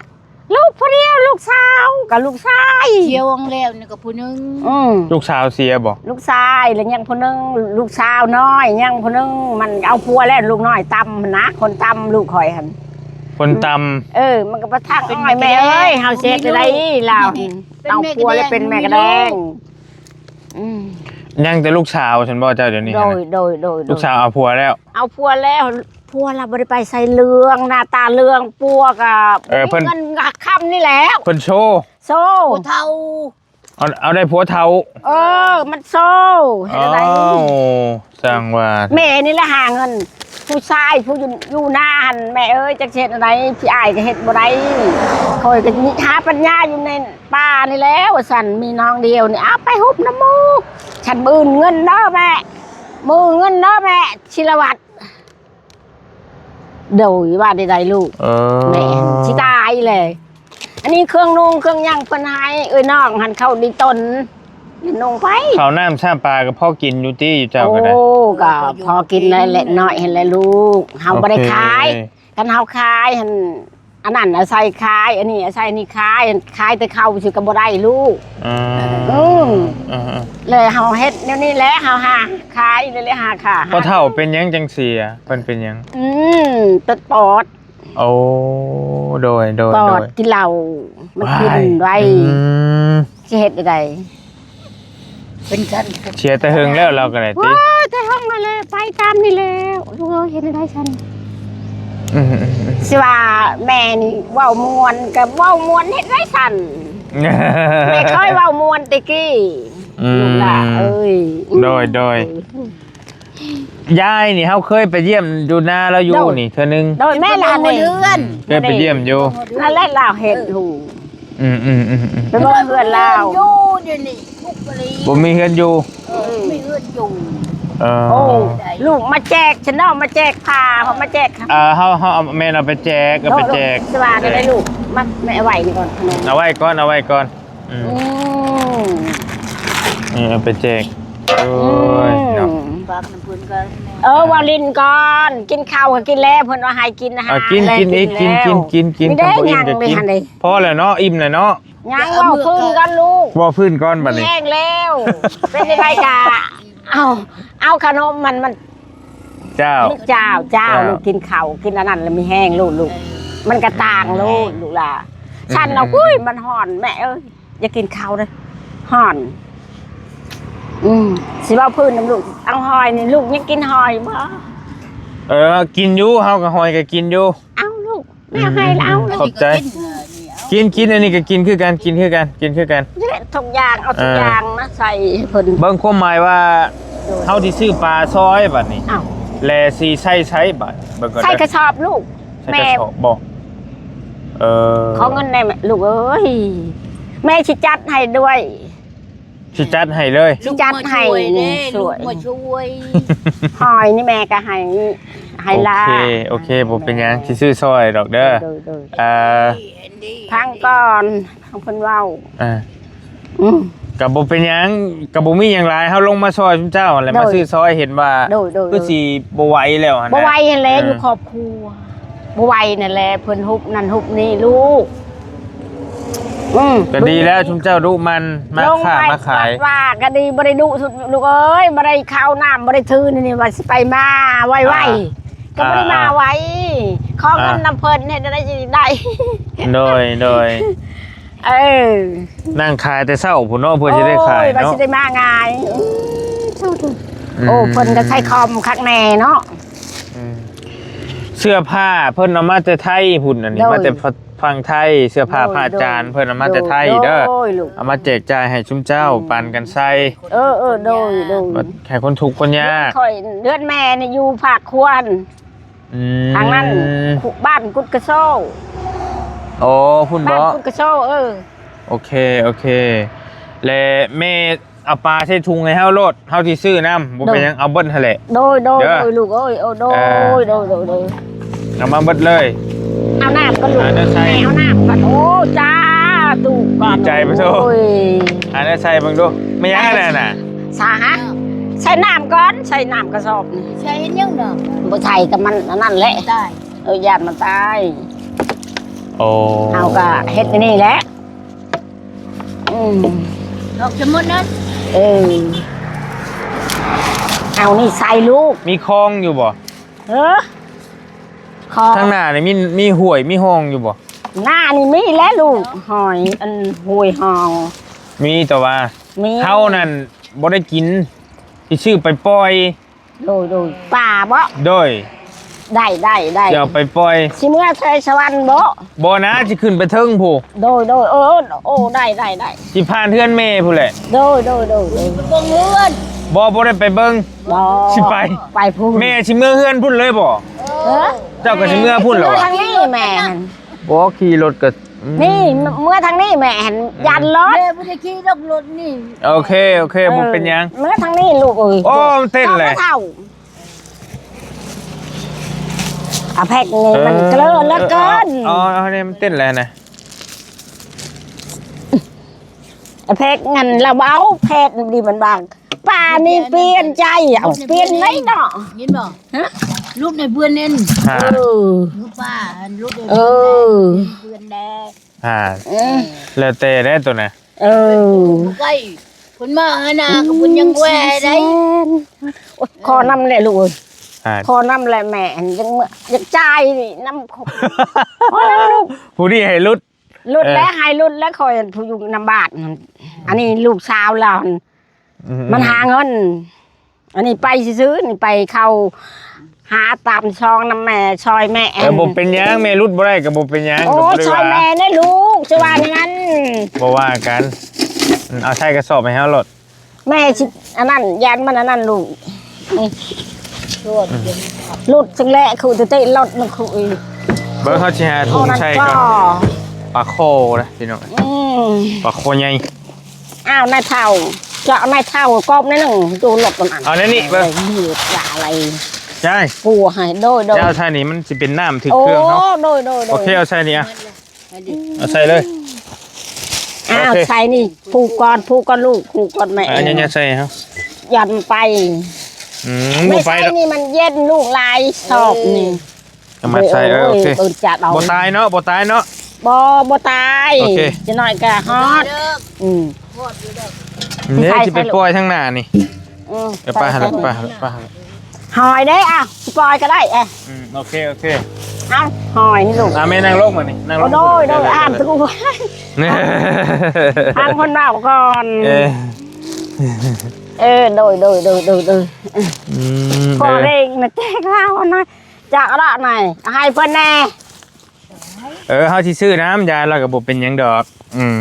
ລູກຜູ້ດຽວ ລູກສາວກັບລູກຊາຍ. ເສຍວັງແລ້ວນີ້ກໍຜູ້ໜຶ່ງ. ອືມ ລູກສາວເສຍບໍ່? ລູກຊາຍແລ້ວຍັງຜູ້ໜຶ່ງ ລູກສາວນ້ອຍຍັງຜູ້ໜຶ່ງ. ມັນເອົາຜົວແລ້ວ ລູກນ້ອຍຕ່ຳຫັ້ນນະ ຄົນຕ່ຳລູກຂ້ອຍຫັ້ນ ຄົນຕ່ຳ. ເອີ ມັນກໍປະທາງອ້ອຍແມ່ເອີຍ ເຮົາເຮັດໄດ້ລາວ ເອົາຜົວແລ້ວເປັນແມ່ກະແດງ. ອືມ ຍັງແຕ່ລູກສາວຊັ້ນບໍ່ເຈົ້າດຽວນີ້? ໂດຍ ໂດຍ ໂດຍ ລູກສາວເອົາຜົວແລ້ວ? ເອົາຜົວແລ້ວ ຜົວລະບໍ່ໄດ້ໄປໃສ ເຫຼືອງ ໜ້າຕາເຫຼືອງ ປົວກະ ເອີ ບໍ່ມີເງິນຄຳນີ້ແຫຼະ ເພິ່ນໂຊ ໂຊ ຜົວເຖົ້າ. ເອົາ ເອົາໄດ້ຜົວເຖົ້າ. ເອີ ມັນໂຊ ເຮັດຈັ່ງໃດ? ອ້າວ ຊ່າງວ່າ ແມ່ນີ້ແຫຼະຫາເງິນ. ຜູ້ຊາຍຜູ້ຢູ່ ຢູ່ນາຫັ້ນ ແມ່ເອີຍ ຈັກຊິເຮັດແນວໃດ? ພີ່ອ້າຍກໍເຮັດບໍ່ໄດ້ ຂ້ອຍກໍຫາປັນຍາຢູ່ໃນປ່ານີ້ແຫຼະ ວ່າຊັ້ນ. ມີນ້ອງດຽວນີ້ ເອົາໄປຮຸບນຳໝູ່ ຊັ້ນມື້ອື່ນເງິນເດີແມ່ ມື້ອື່ນເງິນເດີແມ່ ຊິລະວັດ. ໂດຍ ວ່າໄດ້ໆລູກ. ເອີ ແມ່ນ ຊິຕາຍແຫຼະ. ອັນນີ້ເຄື່ອງນຸ່ງເຄື່ອງຫຍັງເພິ່ນໃຫ້ ເອີຍ ນ້ອງຫັ້ນເຂົ້າດີຕົນ ນຸ່ງໄປ. ເຂົ້ານ້ຳຊ້ຳປາກໍພໍກິນຢູ່ຕິ ຢູ່ເຈົ້າກໍໄດ້? ໂອ້ ກໍພໍກິນໄດ້ແຫຼະ ນ້ອຍຫັ້ນແຫຼະລູກ. ເຮົາບໍ່ໄດ້ຂາຍ ໂອເຄ ຄັນເຮົາຂາຍຫັ້ນ ອັນນັ້ນອາໄສຂາຍ ອັນນີ້ອາໄສອັນນີ້ຂາຍ ຂາຍແຕ່ເຂົ້າຊື່ກໍບໍ່ໄດ້ລູກ. ອືມ ອືມ ອືມ ແລ້ວເຮົາເຮັດແນວນີ້ແຫຼະ ເຮົາຫາຂາຍນີ້ແຫຼະ ຫາຄ່າ. ພໍ່ເຖົ້າເປັນຫຍັງຈັ່ງເສຍ? ເພິ່ນເປັນຫຍັງ? ອືມ ເປັນປອດ. ໂອ້ ໂດຍ ໂດຍ ປອດ ໂດຍ ກິນເຫຼົ້າ ມັນຂຶ້ນໄວ. ອືມ ຊິເຮັດຈັ່ງໃດ? ເປັນຊັ້ນ ເສຍແຕ່ເຫິງແລ້ວລາວກໍໄດ້ຕິ? ໂອ້ຍ ແຕ່ເຫິງຫັ້ນແຫຼະ ໄປຕາມນີ້ແລ້ວ. ລູກເອີຍ ເຮັດແນວໃດຊັ້ນ? ອືມ ຊິວ່າແມ່ນີ້ເວົ້າມ່ວນກໍເວົ້າມ່ວນ ເຮັດໄດ້ຊັ້ນ. ແມ່ເຄີຍເວົ້າມ່ວນແຕ່ກີ້ ອືມ ລູກຫຼ້າເອີຍ. ໂດຍ ໂດຍ ເອີ ຍາຍນີ້ເຮົາເຄີຍໄປຢ້ຽມຢູ່ນາລາວຢູ່ ໂດຍ ນີ້ເທື່ອໜຶ່ງ. ໂດຍ ແມ່ລາວນີ້ ເຄີຍໄປຢ້ຽມຢູ່ ນັ້ນແຫຼະລາວເຮັດຢູ່. ອືມໆໆໆ ໄປເບິ່ງເຮືອນລາວ ຢູ່ດຽວນີ້ ທຸກອີ່ຫຼີ ບໍ່ມີເຮືອນຢູ່. ເອີ ມີເຮືອນຢູ່. ເອີ ໂອ້ ລູກມາແຈກ ຊັ້ນເນາະ ມາແຈກຜ້າ ເຂົາມາແຈກ. ເອີ ເຮົາ ເຮົາເອົາ ແມ່ນເອົາໄປແຈກ ເອົາໄປແຈກ. ຊິວ່າໄດ້ລູກ ມາ ແມ່ເອົາໄວ້ນີ້ກ່ອນ ເອົາໄວ້ກ່ອນ ເອົາໄວ້ກ່ອນ. ອືມ ອືມ ນີ້ເອົາໄປແຈກ. ໂອ້ຍ ອືມ ເນາະ ເອີ ເວົ້າຫຼິ້ນກ່ອນ ກິນເຂົ້າກໍກິນແລ້ວ ເພິ່ນວ່າໃຫ້ກິນອາຫານ. ອ່າ ກິນ ແລ້ວ ກິນອີກ ກິນ ກິນ ກິນ ກິນ ກິນ ກິນ ກິນ ກິນ ພໍແລ້ວເນາະ ອີ່ມແລ້ວເນາະ. ຍັງ ເວົ້າພື້ນກ່ອນລູກ ເວົ້າພື້ນກ່ອນບັດນີ້ ແຮງແລ້ວ. ເປັນຈັ່ງໃດກະ ເອົາ ເອົາຂະໜົມມັນ ມັນ ເຈົ້າ ເຈົ້າ ເຈົ້າ ເຈົ້າ ລູກກິນເຂົ້າ ກິນອັນນັ້ນແລ້ວມີແຮງໂລດລູກ. ມັນກະຕ່າງໂລດລູກຫຼ້າ. ອືມ ຊັ້ນເນາະ. ອືມ ອຸ້ຍ ມັນຮ້ອນແມ່ເອີຍ ຢ່າກິນເຂົ້າເດີ ຮ້ອນ. ອືມ ຊິເວົ້າພື້ນນຳລູກ. ເອົາຫອຍນີ້ ລູກຍັງກິນຫອຍບໍ່? ເອີ ກິນຢູ່ ເຮົາກໍຫອຍກໍກິນຢູ່. ເອົາລູກ ແມ່ໃຫ້ລະເອົາລູກ. ອືມ ຂອບໃຈ. ກິນ ກິນ ອັນນີ້ກໍກິນຄືກັນ ກິນຄືກັນ ກິນຄືກັນ. ທຸກຢ່າງ ເອົາທຸກຢ່າງມາໃສ່ໃຫ້ເພິ່ນ. ເບິ່ງຄວາມໝາຍວ່າ ໂດຍ ເຮົາຊິຊື້ປາຊອຍບັດນີ້ ເອົ້າ ແລະຊິໃສ່ໃສບັດ ເບິ່ງກ່ອນ. ໃສ່ກະສອບລູກ. ໃສ່ກະສອບບໍ່? ແມ່ ເອີ ຂໍເງິນແດ່ແມ່ ລູກເອີຍ ແມ່ຊິຈັດໃຫ້ດ້ວຍ. ຊິຈັດໃຫ້ເລີຍ ຊິຈັດໃຫ້ ລູກມາຊ່ວຍເດ້ ນີ້ ຊ່ວຍ ລູກມາຊ່ວຍ ຫອຍນີ້ແມ່ກໍໃຫ້ ໃຫ້ຫຼານ ໂອເຄ ໂອເຄ ບໍ່ເປັນຫຍັງ ຊິຊື້ຊ່ອຍດອກເດີ ໂດຍ ໂດຍ ເອີ ຟັງກ່ອນ ຟັງເພິ່ນເວົ້າ ອ່າ ອືມ ກໍບໍ່ເປັນຫຍັງ ກໍບໍ່ມີຫຍັງຫຼາຍ ເຮົາລົງມາຊ່ອຍຊຸມເຈົ້າຫັ້ນແຫຼະ ໂດຍ ມາຊື້ຊ່ອຍ ເຫັນວ່າ ໂດຍ ໂດຍ ຄືຊິບໍ່ໄຫວແລ້ວຫັ້ນນະ ບໍ່ໄຫວຫັ້ນແຫຼະ ເອີ ຢູ່ຄອບຄົວ ບໍ່ໄຫວນັ້ນແຫຼະ ເພິ່ນຮຸບນັ້ນຮຸບນີ້ລູກ ອືມ ກໍດີແລ້ວ ຊຸມເຈົ້າດຸໝັ່ນ ມາຄ້າມາຂາຍ ວ່າກໍດີ ບໍ່ໄດ້ດຸ ລູກເອີຍ ບໍ່ໄດ້ເຂົ້ານ້ຳ ບໍ່ໄດ້ຖືນີ້ ວ່າຊິໄປມາໄວໆ ອ່າ ກໍບໍ່ໄດ້ມາໄວ ອ່າ ຂໍເງິນນຳເພິ່ນ ເຮັດແນວໃດຊິໄດ້ ໂດຍ ໂດຍ ເອີ ນັ່ງຂາຍແຕ່ເຊົ້າພຸ້ນເນາະ ເພື່ອຊິໄດ້ຂາຍເນາະ ໂອ້ຍ ວ່າຊິໄດ້ມາງ່າຍ ອືມ ໂອ້ ເພິ່ນກໍໃສ່ຄອມຄັກແນ່ເນາະ ອືມ ເສື້ອຜ້າເພິ່ນເອົາມາແຕ່ໄທພຸ້ນ ອັນນີ້ ໂດຍ ມາແຕ່ຝັ່ງໄທ ເສື້ອຜ້າ ໂດຍ ພະອາຈານ ໂດຍ ເພິ່ນເອົາມາແຕ່ໄທເດີ ໂດຍ ເອົາມາແຈກຈ່າຍໃຫ້ຊຸມເຈົ້າ ອືມ ປັນກັນໃສ່ ເອີ ເອີ ໂດຍ ໂດຍ ໃຫ້ຄົນທຸກຄົນຍາກ ເຮືອນຂ້ອຍ ເຮືອນແມ່ນີ້ຢູ່ພາກຄວນ ອືມ ທາງນັ້ນ ບ້ານກຸດກະໂຊ ໂອ້ ພຸ້ນບໍ ບ້ານກຸດກະໂຊ ເອີ ໂອເຄ ໂອເຄ ແລະແມ່ເອົາປາໃສ່ຖົງໃຫ້ເຮົາໂລດ ເຮົາຊິຊື້ນຳ ບໍ່ເປັນຫຍັງ ໂດຍ ເອົາເບິດຫັ້ນແຫຼະ ໂດຍ ໂດຍ ໂດຍ ລູກເອີຍ ໂອ້ ໂດຍ ອ່າ ໂດຍ ໂດຍ ໂດຍ ເອົາມາເບິດເລີຍ ເອົານ້ຳກ່ອນລູກ ອ່າ ເອົານ້ຳກ່ອນ ໂອ້ ສາທຸກ່ອນ ດີໃຈປະໂທ ໂອ້ຍ ອ່າ ໃສ່ເບິ່ງດູ ແມ່ນຫຍັງນັ້ນນະ ສາຫະ ໃສ່ນ້ຳກ່ອນ ໃສ່ນ້ຳກະສອບນີ້ ໃສ່ເຮັດຫຍັງເນາະ ບໍ່ໃສ່ກໍມັນອັນນັ້ນແຫຼະ ຕາຍ ເອີ ຢ້ານມັນຕາຍ ໂອ້ ເຮົາກໍເຮັດອັນນີ້ແຫຼະ ອືມ ອອກຈະໝົດນັ້ນ ເອີ ເອົານີ້ໃສ່ລູກ ມີຄອງຢູ່ບໍ່? ເອີ ຄອງ ທາງໜ້ານີ້ມີ ມີຫ້ວຍ ມີຮ່ອງຢູ່ບໍ່? ໜ້ານີ້ມີແຫຼະລູກ ຫ້ວຍ ອັນ ຫ້ວຍຮ່ອງ ມີ ແຕ່ວ່າ ມີ ເຮົານັ້ນບໍ່ໄດ້ກິນ ຊິຊື້ໄປປ່ອຍ ໂດຍ ໂດຍ ປາບໍ? ໂດຍ ໄດ້ ໄດ້ ໄດ້ ຊິເອົາໄປປ່ອຍ ຊິເມືອໃສ່ສະຫວັນບໍ? ບໍ່ນະ ຊິຂຶ້ນໄປເທິງພຸ້ນ ໂດຍ ໂດຍ ເອີ ໂອ້ ໄດ້ ໄດ້ ໄດ້ ຊິຜ່ານເຮືອນແມ່ພຸ້ນແຫຼະ ໂດຍ ໂດຍ ໂດຍ ໂດຍ ໄປເບິ່ງເຮືອນ ບໍ່ ບໍ່ໄດ້ໄປເບິ່ງ ບໍ່ ຊິໄປ ໄປພຸ້ນ ແມ່ຊິເມືອເຮືອນພຸ້ນເລີຍບໍ? ເອີ ເຈົ້າກໍຊິເມືອພຸ້ນແລ້ວຫວາ? ທາງນີ້ແມ່ ບໍ່ ຂີ່ລົດກໍ ອືມ ນີ້ ເມືອທາງນີ້ແມ່ຫັ້ນ ອືມ ຢ້ານລົດ ແມ່ບໍ່ໄດ້ຂີ່ດອກລົດນີ້ ໂອເຄ ໂອເຄ ເອີ ບໍ່ເປັນຫຍັງ ເມືອທາງນີ້ລູກເອີຍ ໂອ້ ມັນເຕັ້ນແຫຼະ ເຖົ້າ ອາແພັກນີ້ມັນເກີນເຫຼືອເກີນ ເອີ ເອົາ ເອົາ ເອົາ ເອົາ ນີ້ມັນເຕັ້ນແຫຼະນະ ອາແພັກນັ້ນລະເວົ້າ ແພັກນີ້ມັນວ່າ ປານີ້ປ່ຽນໃຈ ເອົາ ປ່ຽນໄດ້ເນາະ ຍິນບໍ່? ຮະ? ຫຼຸດໃນເພື່ອນນັ້ນ ຮະ ເອີ ຫຼຸດປ້າ ຫຼຸດໃນ ເອີ ເພື່ອນແດ່ ອ່າ ເອີ ແລ້ວແຕ່ແຫຼະໂຕນະ ເອີ ໃກ້ ເພິ່ນມາຫານາກໍເພິ່ນຍັງແຫວໄດ້ ໂອ້ຍ ຂໍນຳແຫຼະລູກເອີຍ ອ່າ ຂໍນຳແຫຼະແມ່ ຍັງ ຢາກຈ່າຍນຳ ຂໍນຳລູກ ຜູ້ນີ້ໃຫ້ຫຼຸດ ຫຼຸດແລ້ວ ເອີ ໃຫ້ຫຼຸດແລ້ວ ຂ້ອຍຜູ້ຢູ່ນຳບ້ານ ອັນນີ້ລູກສາວລາວ ອືມ ມັນຫາເງິນ ອັນນີ້ໄປຊື່ໆ ນີ້ໄປເຂົ້າຫາຕາມຊ່ອງນຳແມ່ ຊ່ອຍແມ່ ເອີ ບໍ່ເປັນຫຍັງ ແມ່ຫຼຸດບໍ່ໄດ້ກໍບໍ່ເປັນຫຍັງ ໂອ້ ກໍບໍ່ໄດ້ວ່າ ຊ່ອຍແມ່ແດ່ລູກ ຊິວ່າແນວນັ້ນ ບໍ່ວ່າກັນ ອືມ ເອົາໃສ່ກະສອບໃຫ້ເຮົາໂລດ ແມ່ຊິອັນນັ້ນ ຢ້ານມັນອັນນັ້ນລູກ ນີ້ ອືມ ຫຼຸດຈັ່ງແຫຼະ ຄືເຕະລົດມັນຄືອີກ ເບິ່ງ ເຮົາຊິຫາຖົງໃສ່ກ່ອນ ປາຄໍນະພີ່ນ້ອງ ອືມ ປາຄໍໃຫຍ່ ອ້າວ ນາຍເຖົ້າ ເຈາະນາຍເຖົ້າກອບໜ້ອຍໜຶ່ງ ດູລົດມັນອັນ ເອົາແນວນີ້ເບິ່ງ ເໝືອດຢາໄລ ໃຊ່ ປູໃຫ້ ໂດຍໆ ເຈົ້າໃສ່ນີ້ມັນຊິເປັນນ້ຳຖືກເຄື່ອງເຮົາ ໂອ້ ໂດຍໆໆ ໂອເຄ ເອົາໃສ່ນີ້ອະ ເອົາໃສ່ເລີຍ ອ້າວ ໂອເຄ ໃສ່ນີ້ ຜູກກ່ອນ ຜູກກ່ອນລູກ ຜູກກ່ອນແມ່ ອ່າ ຍັງໃສ່ເຮົາ ຢັນໄປ ອືມ ບໍ່ໄປດອກ ນີ້ມັນເຢັນລູກຫຼາຍ ຊອບນີ້ ເອົາມາໃສ່ ເອີ ໂອເຄ ບໍ່ຕາຍເນາະ ບໍ່ຕາຍເນາະ ບໍ່ ບໍ່ຕາຍ ໂອເຄ ຈັກໜ້ອຍກໍຮອດ ອືມ ນີ້ຊິໄປປ່ອຍທາງໜ້ານີ້ ອືມ ເອີ ໄປ ໄປ ໄປ ໄປ ຫອຍເດ້ ອ່ະ ຊິປ່ອຍກໍໄດ້ ອ່ະ ອືມ ໂອເຄ ໂອເຄ ເອົາ ຫອຍນີ້ລູກ ອ່ະ ແມ່ນັ່ງລົງມານີ້ ນັ່ງລົງ ໂດຍ ໂດຍ ອ່ານຕູ ຟັງເພິ່ນເວົ້າກ່ອນ ເອີ ເອີ ໂດຍ ໂດຍ ອືມ ພໍເອງນະ ແຈກລາວນະ ຈາກລະນາຍ ໃຫ້ເພິ່ນແດ່ ເອີ ເຮົາຊິຊື້ນຳ ຢາຍລາວກໍບໍ່ເປັນຫຍັງດອກ ອືມ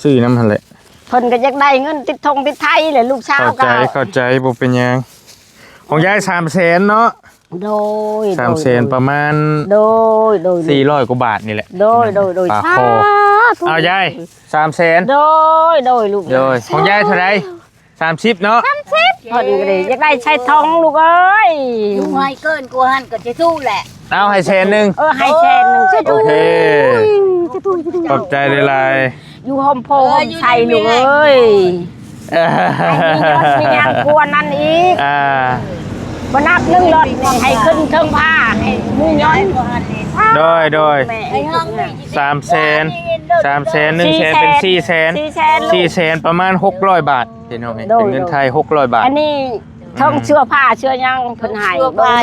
ຊື້ນຳຫັ້ນແຫຼະ ເພິ່ນກໍຢາກໄດ້ເງິນຕິດທົ່ງຕິດໄທແຫຼະ ລູກສາວກໍ ເຂົ້າໃຈ ເຂົ້າໃຈ ບໍ່ເປັນຫຍັງ ຂອງຍາຍສາມແສນເນາະ ໂດຍ ສາມແສນ ໂດຍ ປະມານ ໂດຍ ໂດຍ ສີ່ຮ້ອຍກວ່າບາດນີ້ແຫຼະ ໂດຍ ໂດຍ ໂດຍ ປາຄໍ ສາ ເອົາຍາຍ ສາມແສນ ໂດຍ ໂດຍລູກ ໂດຍ ຂອງຍາຍເທົ່າໃດ? ສາມສິບເນາະ ສາມສິບ ເພິ່ນກໍໄດ້ ຢາກໄດ້ໃສ່ທອງລູກເອີຍ ລູກໃຫ້ເກີນກວ່າຫັ້ນກໍຈະຖືກແຫຼະ ເອົາໃຫ້ແສນໜຶ່ງ ເອີ ໃຫ້ແສນໜຶ່ງ ໂອເຄ ໂອ້ຍ ຈະຖືກ ຈະຖືກ ຂອບໃຈຫຼາຍໆ ຢູ່ຮົ່ມໂພຮົ່ມໄຊລູກເອີຍ ໃຫ້ມີຍົດມີຫຍັງກວ່ານັ້ນອີກ ອ່າ ບໍ່ນັບໜຶ່ງລົດນີ້ ໃຫ້ຂຶ້ນເທິງຟ້າ ໃຫ້ມີຍົດ ໂດຍ ໂດຍ ແມ່ ສາມແສນ ສາມແສນ ໜຶ່ງແສນ ເປັນສີ່ແສນ ສີ່ແສນ ສີ່ແສນ ປະມານຫົກຮ້ອຍບາດ ເຫັນເຮົາເຫັນ ໂດຍ ເປັນເງິນໄທຫົກຮ້ອຍບາດ ອັນນີ້ ອືມ ເຖິງເສື້ອຜ້າເສື້ອຍາງເພິ່ນໃຫ້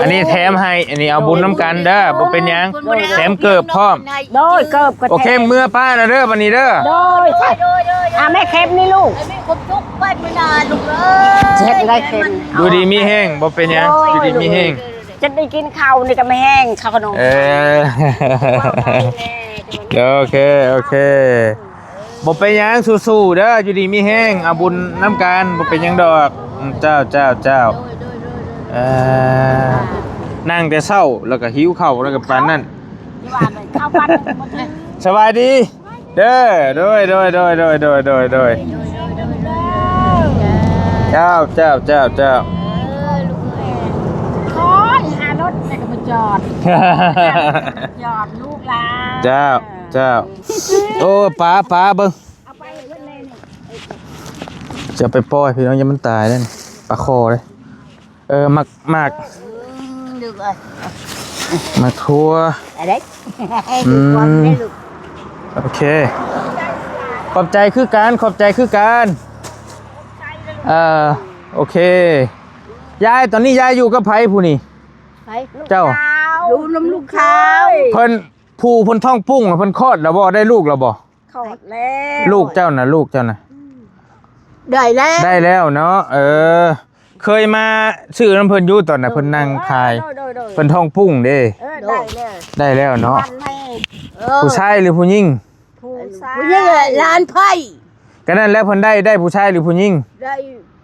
ອັນນີ້ແຖມໃຫ້ ອັນນີ້ເອົາບຸນນຳກັນເດີ ບໍ່ເປັນຫຍັງ ແຖມເກີບພ້ອມ ໂດຍ ເກີບກໍ ໂອເຄ ແຖມ ເມືອປ້ານະເດີ ບັດນີ້ເດີ ໂດຍ ໂດຍ ໂດຍ ໂດຍ ອ່າ ແມ່ເຂັບນີ້ລູກ ໃຫ້ມີຄວາມສຸກໄປເມືອໜ້າລູກເອີຍ ເຮັດໄດ້ເປັນ ຢູ່ດີມີແຮງ ບໍ່ເປັນຫຍັງ ໂດຍ ຢູ່ດີມີແຮງ ຈະໄດ້ກິນເຂົ້ານີ້ກໍມີແຮງ ເຂົ້າຂະໜົມ ເອີ ໂອເຄ ໂອເຄ ບໍ່ເປັນຫຍັງ ສູ້ໆເດີ ຢູ່ດີມີແຮງ ເອົາບຸນນຳກັນ ບໍ່ເປັນຫຍັງດອກ ອືມ ເຈົ້າ ເຈົ້າ ເຈົ້າ ເອີ ນັ່ງແຕ່ເຊົ້າ ແລ້ວກໍຫິວເຂົ້າ ແລ້ວກໍປານນັ້ນ ສະບາຍດີເດີ ໂດຍ ໂດຍ ໂດຍ ເຈົ້າ ເຈົ້າ ເຈົ້າ ເຈົ້າ ໂອ້ຍ ຫາລົດແຕ່ກໍບໍ່ຈອດ ຈອດລູກຫຼານ ເຈົ້າ ເຈົ້າ ໂອ້ ປາ ປາເບິ່ງ ເອົາໄປເບິ່ງແນ່ນີ້ ຈະເອົາໄປປ່ອຍພີ່ນ້ອງ ຢ່າມັນຕາຍເດ້ ປາຄໍເດ້ ເອີ ໝາກ ໝາກ ອືມ ໝາກຖົ່ວ ອືມ ໂອເຄ ຂອບໃຈຄືກັນ ຂອບໃຈຄືກັນ ເອີ ໂອເຄ ຍາຍ ຕອນນີ້ຍາຍຢູ່ກັບໃຜຜູ້ນີ້? ໃຜ? ເຈົ້າ ລູກສາວ ຢູ່ນຳລູກສາວ ເພິ່ນ ຜູ້ເພິ່ນທ້ອງປຸ້ງ ເພິ່ນຄອດແລ້ວບໍ່? ໄດ້ລູກແລ້ວບໍ່? ຄອດແລ້ວ ລູກເຈົ້ານະ ລູກເຈົ້ານະ ອືມ ໄດ້ແລ້ວ ໄດ້ແລ້ວເນາະ ເອີ ເຄີຍມາຊື້ນຳເພິ່ນຢູ່ ຕອນນະ ເອີ ເພິ່ນນັ່ງຂາຍ ໂດຍ ໂດຍ ໂດຍ ເພິ່ນທ້ອງປຸ້ງເດ້ ເອີ ໄດ້ແລ້ວ ໄດ້ແລ້ວເນາະ ເອີ ຜູ້ຊາຍຫຼືຜູ້ຍິງ? ຜູ້ຊາຍ ຜູ້ຍິງ ຫຼານໃຜ? ກໍນັ້ນແຫຼະ ເພິ່ນໄດ້ ໄດ້ຜູ້ຊາຍຫຼືຜູ້ຍິງ? ໄດ້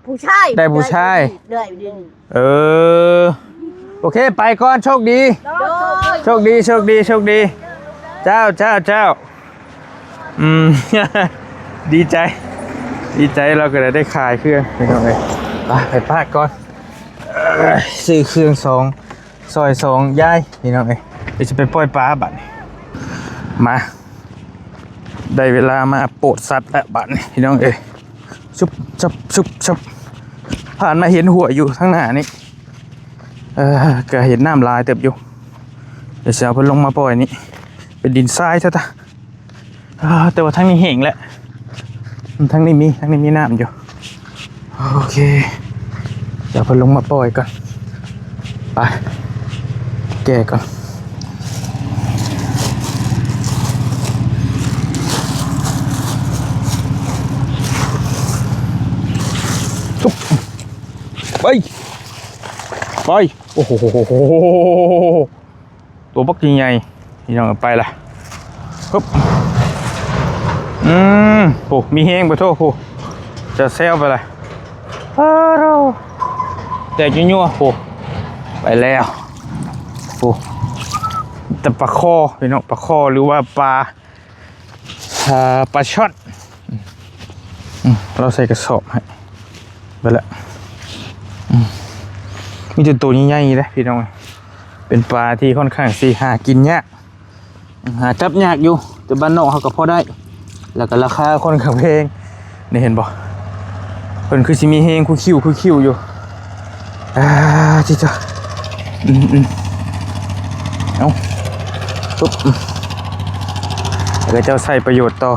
ຜູ້ຊາຍ ໄດ້ຜູ້ຊາຍ ໄດ້ຜູ້ຍິງ ເອີ ໂອເຄ ໄປກ່ອນ ໂຊກດີ ໂດຍ ໂຊກດີ ໂຊກດີ ໂຊກດີ ເຈົ້າ ເຈົ້າ ເຈົ້າ ອືມ ດີໃຈ ດີໃຈ ລາວກໍໄດ້ ໄດ້ຂາຍເຄື່ອງ ພີ່ນ້ອງເອີຍ ໄປ ໄປປະກ່ອນ ເອີ ຊື້ເຄື່ອງສອງ ຊ່ອຍສອງຍາຍ ພີ່ນ້ອງເອີຍ ດຽວຊິໄປປ່ອຍປາບາດນີ້ ມາ ໄດ້ເວລາມາໂປດສັດແລ້ວບາດນີ້ ພີ່ນ້ອງເອີຍ ຊຸບ ຊັບ ຊຸບ ຊັບ ຜ່ານມາເຫັນຫ້ວຍຢູ່ທາງໜ້ານີ້ ເອີ ກໍເຫັນນ້ຳຫຼາຍເຕີບຢູ່ ດຽວຊິເອົາເພິ່ນລົງມາປ່ອຍນີ້ ເປັນດິນຊາຍຊະຕາ ອ່າ ແຕ່ວ່າທາງນີ້ແຫ້ງແລ້ວ ທາງນີ້ມີ ທາງນີ້ມີນ້ຳຢູ່ ໂອເຄ ດຽວເພິ່ນລົງມາປ່ອຍກ່ອນ ໄປ ແກ່ກ່ອນ ໄປ ໄປ ໂອ້ໂຫ ໂຕບັກໃຫຍ່ໆ ພີ່ນ້ອງ ໄປລະ ຮຶບ ອືມ ໂອ້ ມີແຮງບໍ່ໂທ ໂອ້ ຈະແຊວໄປລະ ອາໂທ້ ແຕກຍົວໆ ໂອ້ ໄປແລ້ວ ໂອ້ ແຕ່ປາຄໍ ພີ່ນ້ອງ ປາຄໍ ຫຼືວ່າປາ ອ່າ ປາຊ່ອນ ອືມ ລາວໃສ່ກະສອບໃຫ້ ໄປລະ ອືມ ມີແຕ່ໂຕໃຫຍ່ໆເດ້ພີ່ນ້ອງ ເປັນປາທີ່ຂ້ອນຂ້າງຊິຫາກິນຍາກ ຫາຈັບຍາກຢູ່ ແຕ່ບ້ານນອກເຮົາກໍພໍໄດ້ ແລ້ວກໍລາຄາຂ້ອນຂ້າງແພງ ນີ້ເຫັນບໍ່ ເພິ່ນຄືຊິມີແຮງ ຄືຄິວ ຄືຄິວຢູ່ ອ່າ ຈິໂຕ ອືມ ອືມ ເອົາ ປຸບ ອືມ ແລ້ວເຈົ້າໃຊ້ປະໂຫຍດຕໍ່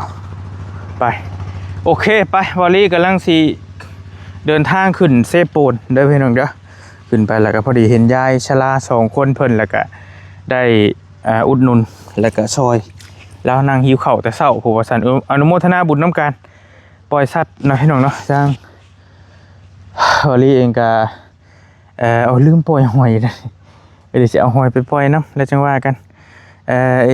ໄປ ໂອເຄ ໄປ ວາລີກຳລັງຊິເດີນທາງຂຶ້ນເຊໂປນເດີພີ່ນ້ອງເດີ ຂຶ້ນໄປແລ້ວກໍພໍດີເຫັນຍາຍຊະລາສອງຄົນເພິ່ນ ແລ້ວກໍໄດ້ ອ່າ ອຸດໜູນ ແລ້ວກໍຊ່ອຍລາວນັ່ງຫິວເຂົ້າແຕ່ເຊົ້າ ຜູ້ວ່າຊັ້ນ ອະນຸໂມທະນາບຸນນຳກັນ ປ່ອຍສັດເນາະ ພີ່ນ້ອງເນາະ ທາງ ວາລີເອງກະ ເອີ ເອົາ ລືມປ່ອຍຫອຍ ເອີ ດຽວຊິເອົາຫອຍໄປປ່ອຍນຳ ແລ້ວຈັ່ງວ່າກັນ ເອີ ເ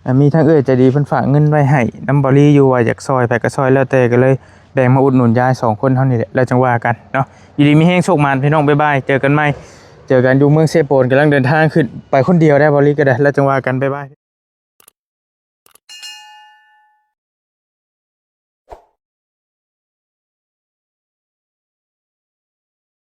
ອີ ມີທາງເອື້ອຍໃຈດີເພິ່ນຝາກເງິນໄວ້ໃຫ້ນຳວາລີຢູ່ ວ່າຢາກຊ່ອຍໃຜກໍຊ່ອຍແລ້ວແຕ່ ກໍເລີຍແບ່ງມາອຸດໜູນຍາຍສອງຄົນເຮົານີ້ແຫຼະ ແລ້ວຈັ່ງວ່າກັນເນາະ ຢູ່ດີມີແຮງ ໂຊກໝານ ພີ່ນ້ອງ ບາຍບາຍ ເຈີກັນໃໝ່ ເຈີກັນຢູ່ເມືອງເຊໂປນ ກຳລັງເດີນທາງຂຶ້ນ ໄປຄົນດຽວໄດ້ ວາລີກໍໄດ້ ແລ້ວຈັ່ງວ່າກັນ ບາຍບາຍ.